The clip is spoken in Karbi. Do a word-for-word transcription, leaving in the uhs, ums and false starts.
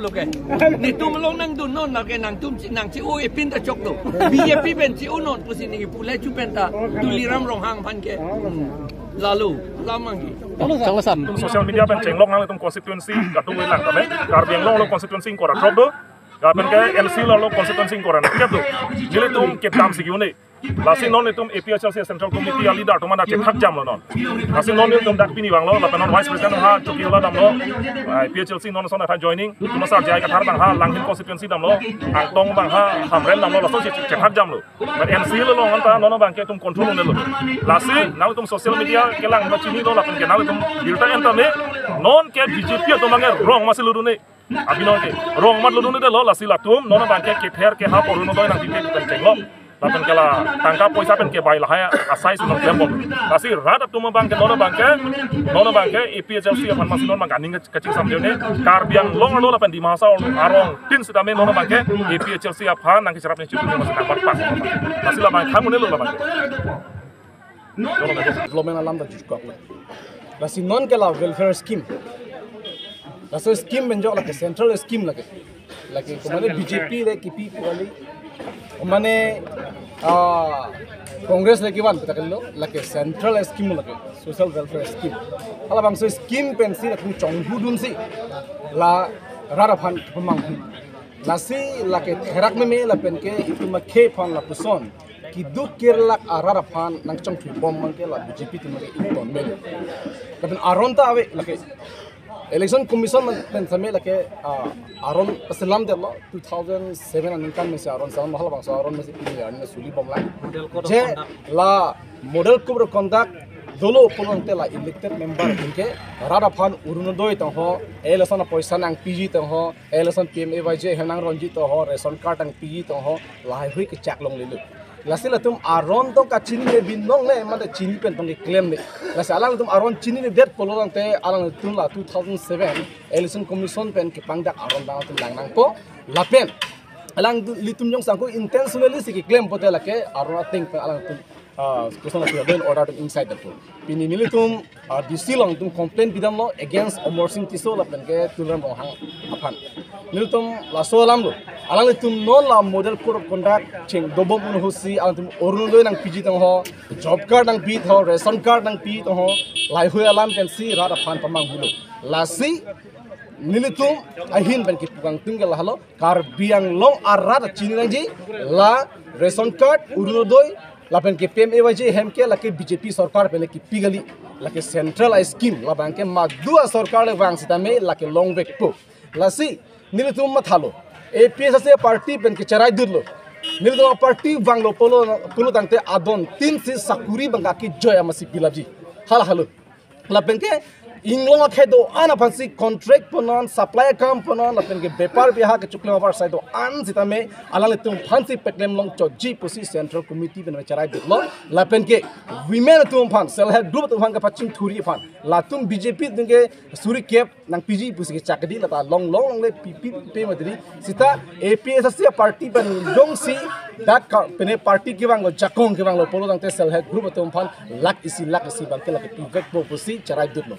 Okay. Netum along nangdun non, lake nangtum chi, nang chi-o epin ta choklo. B J P pen chi-o non pusi ningje pule chu pen ta Tuliram Ronghang aphan ke. Lalo, lamang ki. Changlasan. Social media pen chenglok nangtum constituency kadokave lang tame. Karbi Anglong along constituency ingkoi ra throk do. Lapen ke N C lo constituency ingkoi ra kep do. Nelitum kedam si ki-un-e. Lasi non itum A P H L C Central Committee a leader atum anta chethak jamlo non. Lasi non itum dak pini vanglo, lapen non Vice President ha chuki ola damlo. A P H L C non son atha joining. Itum asar J I Kathar abang ha Langhin constituency damlo. Angtong abang ha Hamren damlo, laso che-, chethak jamlo. But N C lo along anta non abang ke itum control un-elo. Lasi nangtum social media kelang ba chinilo lapen ke nangtum birta en tame. Non ke B J P atum abang ke rong masi lutdun-e. Abi non ke rong mat lutdun-edetlo, lasi latum non abang ke kether kehap Orunodoi nangpipe pen chenglok. Lapen ke la tangka poisa pen kebai lahai asai si nangklembom. Lasi rat atum abang ke non abang ke, non abang ke A P H L C aphan masi non abang ke aning kachingsamji un-e, Karbi Anglong arlo lapen Dima Hasao arongtin sitame non abang ke A P H L C aphan nangkecherap nangchitu masi nangparpak. Lasi labang khang un-elo labang ke. Development alam ta jutkok. Lasi non ke la welfare scheme. Laso scheme pen jok lake central scheme lake. Lake komane B J P le kipi kali. Komane, ah, Congress le kevan pu ta kali lo, lake central scheme lake, social welfare scheme. Halabangso scheme pensi latum chonghudunsi la rat aphan pamanghu. Lasi lake therak meme lapen ke itum akhei aphan lapuson keduk kerlak arat aphan nangchongthui bom abang ke la B J P atum ke ington meme. Lapen aron ta ave lake Election Commission pen same lake, ah, aron paselamdetlo, two thousand seven aningkan mesi aron selam, halabangso aron mesi pini arni suli bomlang. Model Code of Je Conduct. La Model Code of Conduct dolo pulote la elected member atum ke rat aphan Orunodoi tong ho, election apoisa nangpiji tong ho, election P M A Y G hem nangronji tong ho, ration card nangpiji tong ho, lahaihui kechak longlelo. Lasi latum aron tong kachinine binong ne, mate chini pen tong keklem ne. Lasi alangtum aron chininedet pulo tangte alangtum la two thousand seven Election Commission pen kepangdak aron abang atum lang nangpo. Lapen alanglitum jongsi ako intentionally si keklem pote lake aron ateng pen alangtum, ah, kosonsi law and order atum inside the pool. Pini nelitum, ah, D C along itum complaint pidamlo against Amar Sing Tisso lapen ke Tuliram Ronghang aphan. Nelitum laso alam lo. Alanglitum non la Model Code of Conduct chengdobom un-e pusi alangtum Orunodoi nangpiji tong ho, job card nangpi tong ho, ration card nangpi tong ho, lahaihui alam pensi rat aphan pamanghulo. Lasi nelitum ahin pen kepu kangtung ke lahelo, Karbi Anglong arat chini nangji, la ration card, Orunodoi, lapen ke P M A Y G hem ke lake B J P sorkar pen kipi kali, lake central a scheme, labang ke madua sorkar le vang sitame lake longvekpo. Lasi nelitum mathalo, A P H L C party pen kecheraidunlo. Nelitum party vanglo pulo, pulo tangte adontin si sakuri abang ke joy amasi pilapji. Hala halo. Lapen ke inglong akhei do-an aphansi contract ponon, supply akam ponon, lapen ke bepar biha kechoklem abar sai do-an sitame alanglitum aphansi peklem longchotji pusi Central Committee pen cheraidunlo. Lapen ke women atum aphan, self help group atum aphan kepachingthuri aphan, latum B J P atum ke suri kep nangpiji pusi kechak kedi lata long long longle pipi pe matri. Sita A P H L C party pen jongsi dak ka pene party kevanglo, jakong kevanglo pulo tangte self help group atum aphan lakh isi lakh isi abang ke lake pivekpo pusi cheraidunlo.